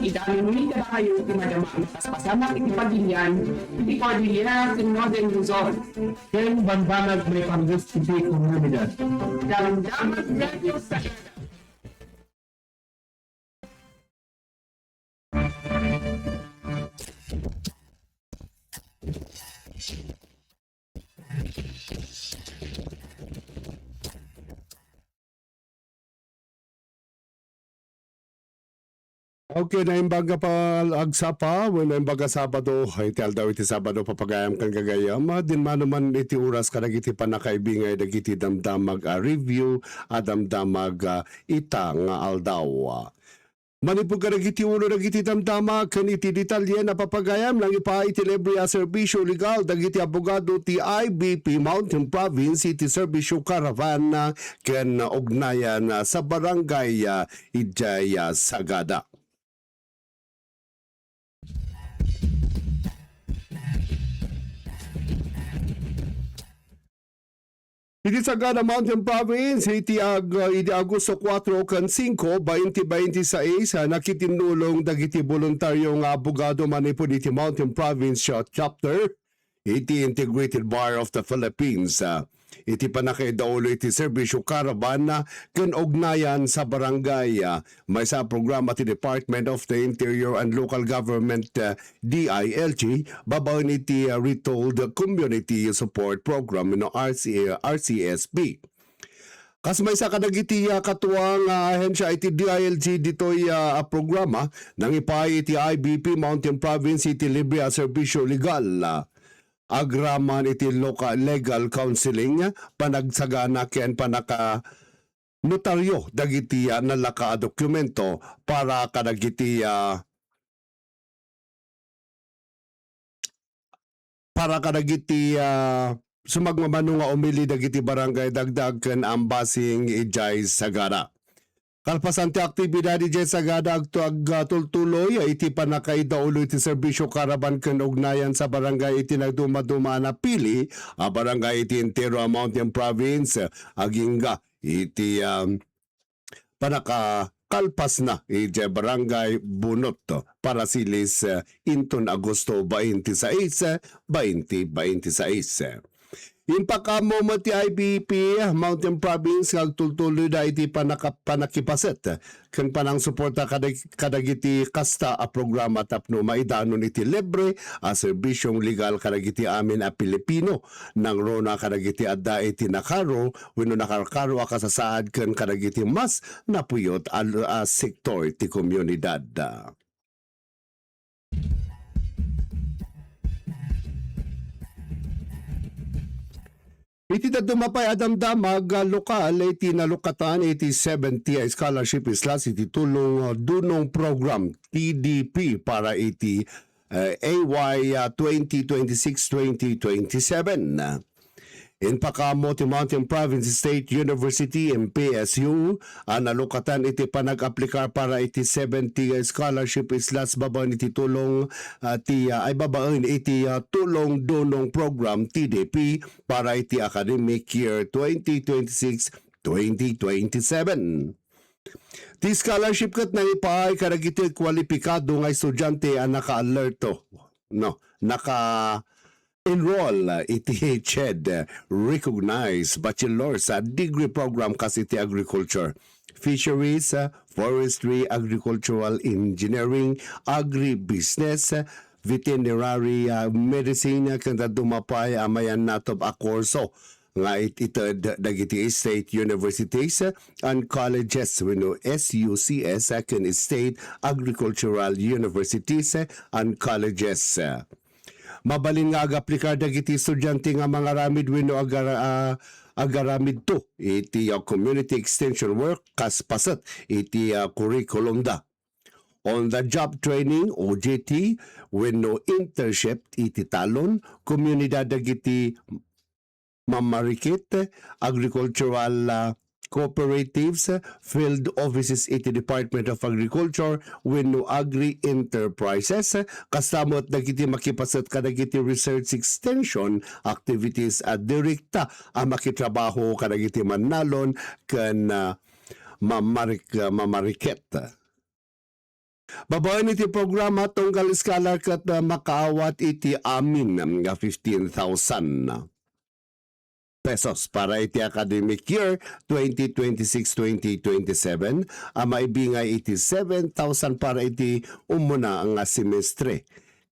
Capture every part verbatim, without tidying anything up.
Idanon mi kadakayo ti madama a mapaspasamak iti pagilian iti Cordillera ken Northern Luzon. Ken bambanag maipanggep iti komunidad. Damdamag Radio Sagada. Okay, naimbag nga pal-, agsapa, wenno naimbag nga Sabado, iti aldaw iti Sabado, papagayam ken gagayyem, dinmano man iti oras kadagiti pannakaibingay dagiti damdamag a review a damdamag, ah, ita nga aldaw. Manipud kadagiti ulo dagiti damdama ken iti detalye, napapagayam nangipaay iti libre a serbisyo legal dagiti abogado ti I B P Mountain Province iti serbisyo caravan ken ugnayan sa barangay, ah, idiay, ah, Sagada. Iti Sagada Mountain Province, iti ag-, iti Agosto kuatro ken singko, bainte bainte sais, ah, nakitinnulong dagiti boluntario nga abogado manipud iti Mountain Province Cha-, Chapter, iti Integrated Bar of the Philippines, ah, iti pannakaidaulo iti serbisyo caravan, ah, ken ugnayan sa barangay, ah, maysa a programa ti Department of the Interior and Local Government, ah, D I L G, babaen iti, ah, Retold Community Support Program wenno R C, R C S P. Kas maysa kadagiti, ah, kaduak nga ahensya iti D I L G ditoy, ah, a programa, nangipaay iti I B P Mountain Province iti libre a serbisyo legal, ah, agraman iti loka-, legal counseling, panagsagana ken pannaka-, notaryo dagiti, ah, nalaka a dokumento para kadagiti, ah, para kadagiti, ah, sumagmamano nga umili dagiti barangay dagdag ken ambasing idiay Sagada. Kalpasan ti aktibidad idiay Sagada, agtu-, agtultuloy iti pannakaidaulo iti serbisyo caravan ken ugnayan sa barangay iti nagdumaduma a napili a barangay iti entero a Mountain Province, agingga iti, um, pannakakalpasna idiay Barangay Bunot, Paracelis, eh, inton Agosto bainte sais, bainte bainte sais. Impakaammo met ti I B P Mountain Province nga agtultuloyda iti panaka-, panakipaset ken panangsuporta kadag-, kadagiti kasta a programa tapno maidanon iti libre a serbisyong legal kadagiti amin a Pilipino, nangruna kadagiti adda iti nakaro wenno nakarkaro a kasasaad ken kadagiti mas napuyot a, a sektor ti komunidad. Iti dadduma pay a damdamag a lokal, iti nalukatan iti seventy a scholarship slots iti Tulong, uh, Dunong Program, T D P, para iti, uh, A Y, uh, twenty twenty-six, twenty twenty-seven. Impakaammo ti Mountain Province State University, M P S U, a nalukatan iti panag-aplikar para iti seventy scholarship slots babaen iti tulong, ah, ti, ah, ay babaen iti, ah, Tulong Dunong Program, T D P, para iti academic year twenty twenty-six, twenty twenty-seven. Ti scholarship ket nangipaay kadagiti kwalipikado nga estudiante a naka-alerto, no, naka enroll iti CHED recognized bachelor's degree program kas iti agriculture, fisheries, forestry, agricultural engineering, agribusiness, veterinary medicine, ken dadduma pay a mayannatop a kurso nga it-, ited dagiti state universities and colleges wenno S U C S ken state agricultural universities and colleges. Mabalin nga agaplikar dagiti estudiante nga mangaramid wenno agar-, ah, agaramidto iti, ah, community extension work kas paset iti, ah, curriculumda. On the job training, O J T, wenno internship iti talon, komunidad dagiti mamarikit, agricultural, ah, cooperatives, field offices iti Department of Agriculture wenno agri-enterprises, kasta met dagiti makipaset kadagiti research extension activities a direkta a makitrabaho kadagiti mannalon ken, ah, mamarik-, ah, mamarikit. Babaen iti programa, tunggal scholar ket, ah, makaawat iti amin nga fifteen thousand pesos para iti academic year twenty twenty-six twenty twenty-seven a maibingay iti seven thousand para iti umuna nga semestre,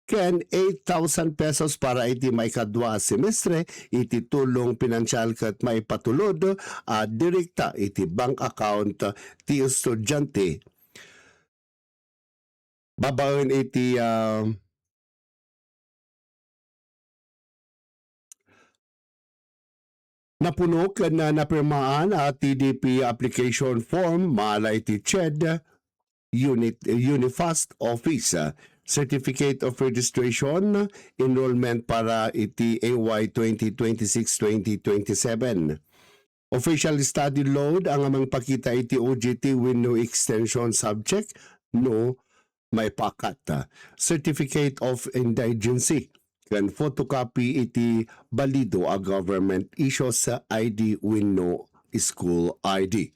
ken eight thousand pesos para iti maikadua a semestre iti tulong pinansial ket maipatulod a direkta iti bank account ti estudiante. Babaen iti, ah, napuno ken, ah, napirmaan a T D P application form, maala iti CHED, Unit, Unifast Office, ah, Certificate of Registration, enrollment para iti A Y twenty twenty-six twenty twenty-seven. Official study load a nga mangpakita iti O J T wenno extension subject no maipaakkat. Certificate of indigency ken photocopy iti balido a government issues I D wenno school I D.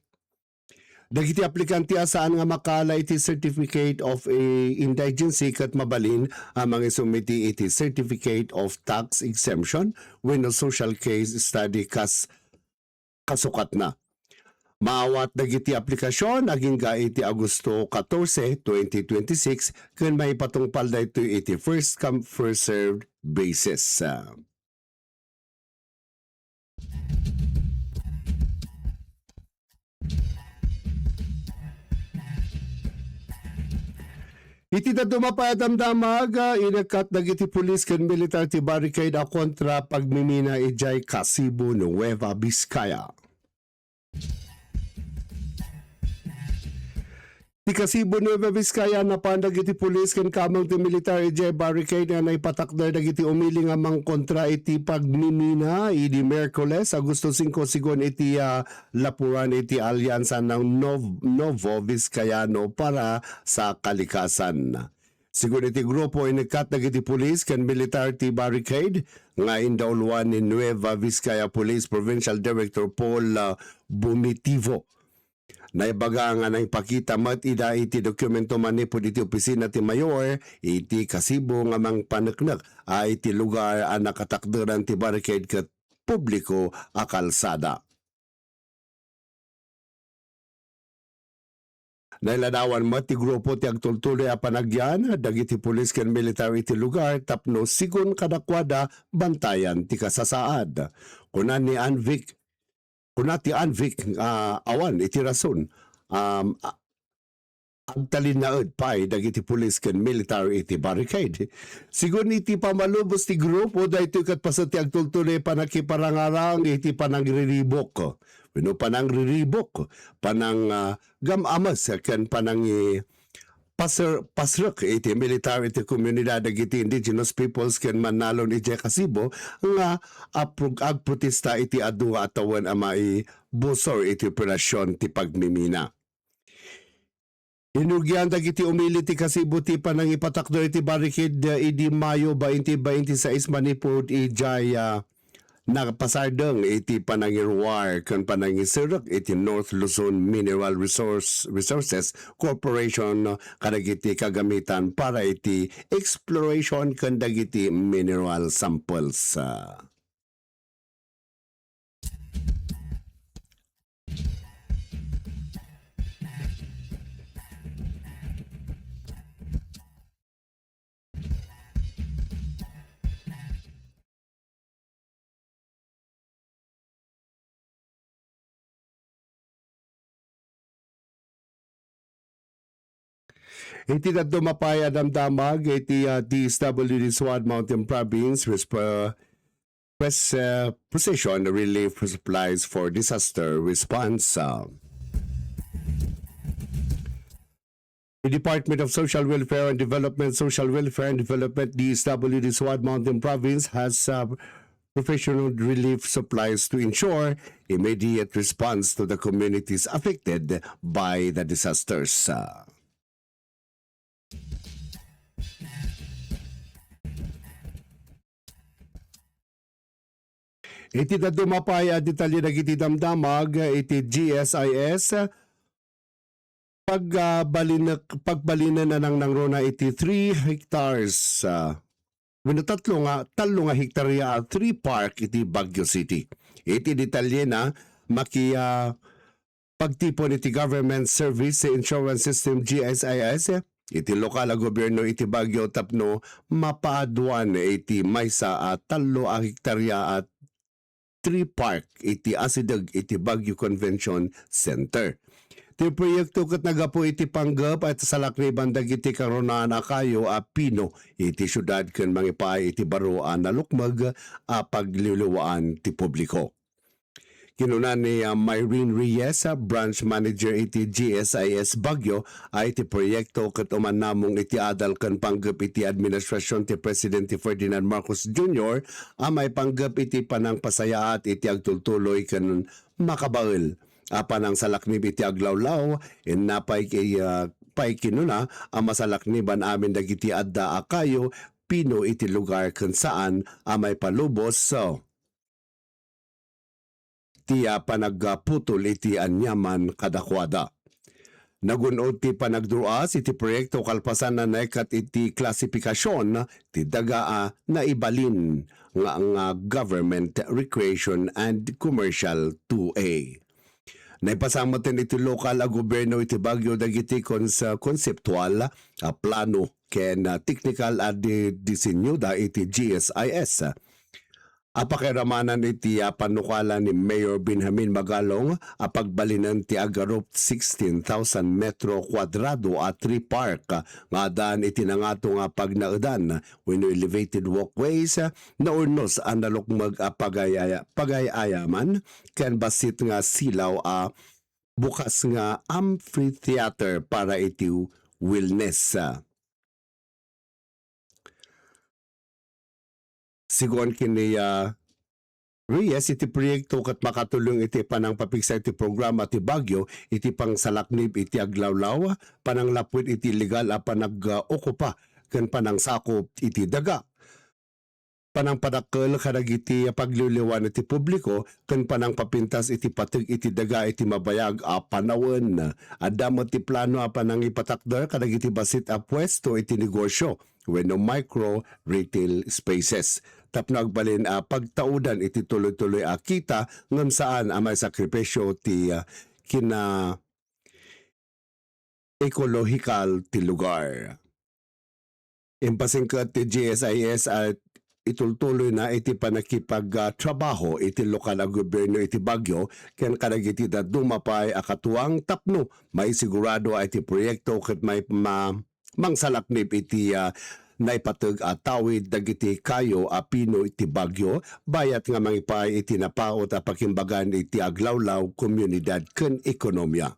Dagiti aplikante a saan nga makaala iti Certificate of, eh, Indigency ket mabalin a mangisumiti iti Certificate of Tax Exemption wenno Social Case Study kas kasukatna. Maawat dagiti aplikasion agingga iti Agosto katorse, twenty twenty-six, ken maipatungpal daytoy iti first come, first served basis. Iti dadduma pay a damdamag, ah, inekkat dagiti pulis ken militar ti barricade a kontra pagmimina idiay Kasibo, Nueva Vizcaya. Ti Kasibo, Nueva Vizcaya, napan dagiti pulis ken kameng ti militar idiay barricade nga naipatakder dagiti umili nga mangkontra iti pagmimina idi Miyerkules, Agosto singko, sigun iti, ah, lapuran iti Aliansa ng Nov-, Novo Vizcayano para sa Kalikasan. Sigun iti grupo, inekkat dagiti pulis ken militar ti barricade nga indauluan ni Nueva Vizcaya Police Provincial Director Paul, ah, Bumitivo. Naibaga nga naipakita met ida iti dokumento manipud iti opisina ti mayor iti Kasibo nga mangpaneknek a iti lugar a nakatakderan ti barricade ket publiko a kalsada. Nailadawan met ti grupo ti agtultuloy a panagyan dagiti pulis ken militar iti lugar tapno sigun kadakuada bantayan ti kasasaad. Kuna ni Anvic, kuna ti Anvic, ah, awan iti rason, um, a-, agtalinnaed pay dagiti pulis ken militar iti barricade. Sigun iti pammalubos ti grupo, daytoy ket paset ti agtultuloy a panakiparangarang iti panangriribok wenno panangriribok, panang, ah, gam-ames ken panangi-, paser-, pasrek iti militar iti komunidad dagiti indigenous peoples ken mannalon idiay Kasibo nga apro-, agprotesta iti adu nga a tawen a maibusor iti operasion ti pagmimina. Inugian dagiti umili ti Kasibo ti panangipatakder iti barricade, eh, idi Mayo twenty twenty-six manipud idiay, ah, nakapasardeng iti panangiruar ken panangiserrek iti North Luzon Mineral Resource, Resources Corporation kadagiti kagamitan para iti exploration ken dagiti mineral samples. Iti dadduma pay a damdamag iti, ah, D S W D Suad Mountain Province, resp-, pres-, ah, Precision Relief Supplies for Disaster Response. Ah, the Department of Social Welfare and Development, Social Welfare and Development, D S W D Suad Mountain Province has, uh, professional relief supplies to ensure immediate response to the communities affected by the disasters. Uh, iti dadduma pay a detalye dagiti damdamag iti G S I S, Pag, ah, balinek-, pagbalinen a nangnangruna iti three hectares, ah, wenno tatlo nga, tallo nga hektarya a tree park iti Baguio City. Iti detalyena, maki-, ah, pagtipon iti Government Service Insurance System, G S I S, iti lokal a gobierno iti Baguio tapno mapaaduan iti maysa a tallo a hektarya a tree park iti asideg iti Baguio Convention Center. Ti proyekto ket naggapu iti panggep a salakniban dagiti kangrunaan a kayo a pino iti siudad ken mangipaay iti baro a nalukmeg a pagliwliwaan ti publiko. Kinuna ni, ah, Myrene Reyes, ah, branch manager iti G S I S Baguio, a iti proyekto ket umannamong iti adal ken panggep iti administrasion ti Presidente Ferdinand Marcos Junior a maipanggep iti panangpasayaat iti agtultuloy ken makabael a panangsalaknib iti aglawlaw, inna pay ki-, ah, pay kinuna a masalakniban amin dagiti adda a kayo pino iti lugar ken saan a maipalubos, so, ti, ah, panagputol iti aniaman kadakuada. Nagun-od ti panagdruas iti proyekto kalpasan a naikkat iti klasipikasion ti daga a naibalin nga, nga Government Recreation and Commercial two A. Naipasang metten iti lokal a gobierno iti Baguio dagiti kons-, konseptual a plano ken, ah, teknikal a di-, disenyoda iti G S I S. A pakiramanan iti, ah, panukala ni Mayor Benjamin Magalong a pagbalinen ti agarup sixteen thousand metro kuadrado a tree park nga addaan iti nangato nga pagnaedan wenno elevated walkways, naurnos a nalukmeg a pagayaya-, pagay-ayaman ken bassit nga silaw a bukas nga amphitheater para iti wellness. Sigun ken ni, ah, Reyes, iti proyekto ket makatulong iti panangpapigsa iti programa ti Baguio iti pangsalaknib iti aglawlaw, pananglapwet iti illegal a panag-, ah, okupa ken panangsakup iti daga. Panangpadakkel kadagiti pagliwliwan iti publiko ken panangpapintas iti pateg iti daga iti mabayag a panawen. Adda met ti plano a panangipatakder kadagiti bassit a puesto iti negosio wenno micro retail spaces tapno agbalin a pagtaudan iti tuloy-tuloy a kita ngem saan a maisakripisio ti, ah, kina-, ekolohikal ti lugar. Impasingket ti G S I S a itultuloyna iti pannakipagtrabaho iti lokal a gobierno iti Baguio ken kadagiti dadduma pay a katuang tapno maisigurado a iti proyekto ket may ma-, mangsalaknib iti, ah, naipateg a tawid dagiti kayo a pino iti Baguio, bayat nga mangipaay iti napaut a pakimbagan iti aglawlaw, komunidad ken ekonomia.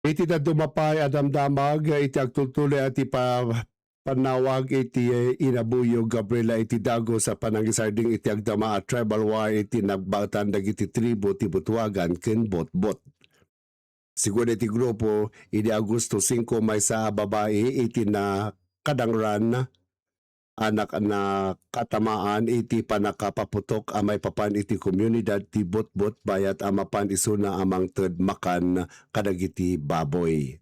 Iti dadduma pay a damdamag iti agtultuloy a ti pa-, pannawag iti Inabuyog Gabriela iti dagus a panangisardeng iti agdama a tribal war iti nagbaetan dagiti tribu ti Butuagan ken Botbot. Sigun iti grupo, idi Agosto singko, maysa a babai iti nakadangran a nak-, nakatamaan iti pannakapaputok a maipapan iti komunidad ti Botbot bayat a mapan isuna a mangted makan kadagiti baboy.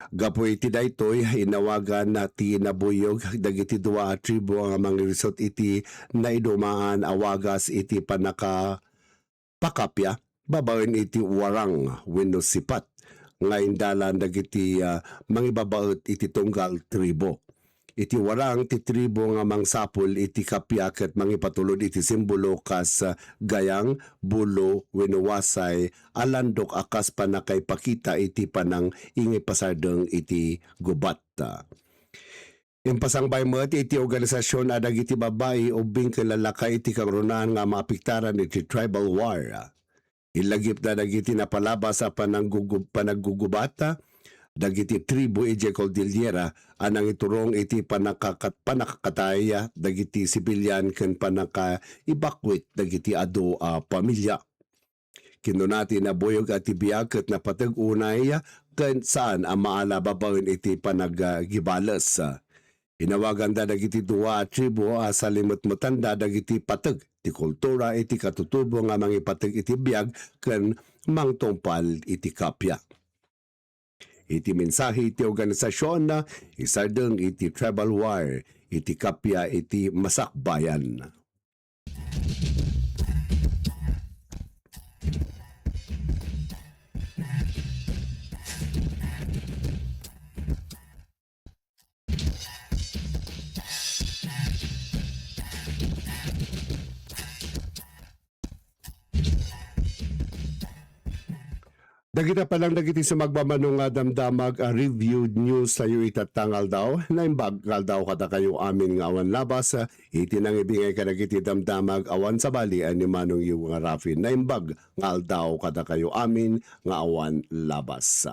Gapu iti daytoy, inawagan ti Inabuyog dagiti dua a tribu nga mangirisut iti naidumaan a wagas iti pannaka-, pakapia babaen iti warang wenno sipat nga indalan dagiti, ah, mangibabaet iti tunggal tribo. Iti warang ti tribo nga mangsapul iti kapia ket mangipatulod iti simbolo kas, ah, gayang, bulo, wenno wasay a landok a kas pannakaipakita iti panangingipasardeng iti gubat. Impasangbaay met iti organisasion a dagiti babbai ubbing ken lallaki iti kangrunaan nga maapektaran iti tribal war. Inlagipda dagiti napalabas a pananggugub-, panaggugubat dagiti tribu idiay Cordillera a nangiturong iti panakakat-, panakakatay dagiti sibilian ken panaka-evacuate dagiti adu a pamilia. Kinuna ti Inabuyog a ti biag ket napateg unay ken saan a maala babaen iti panagibales. Inawaganda dagiti dua a tribu a salimetmetanda dagiti pateg ti kultura iti katutubo nga mangipateg iti biag ken mangtungpal iti kappia. Iti mensahe ti organisasion, isardeng iti tribal war iti kappia iti masakbayan. Dagita pa lang dagiti sumagmamano nga damdamag a reviewed news tayo itatta nga aldaw. Naimbag nga aldaw kadakayo amin nga awan labas, iti nangibingay kadagiti damdamag awan sabali a ni Manong Yu nga Rafi. Naimbag nga aldaw kadakayo amin nga awan labas.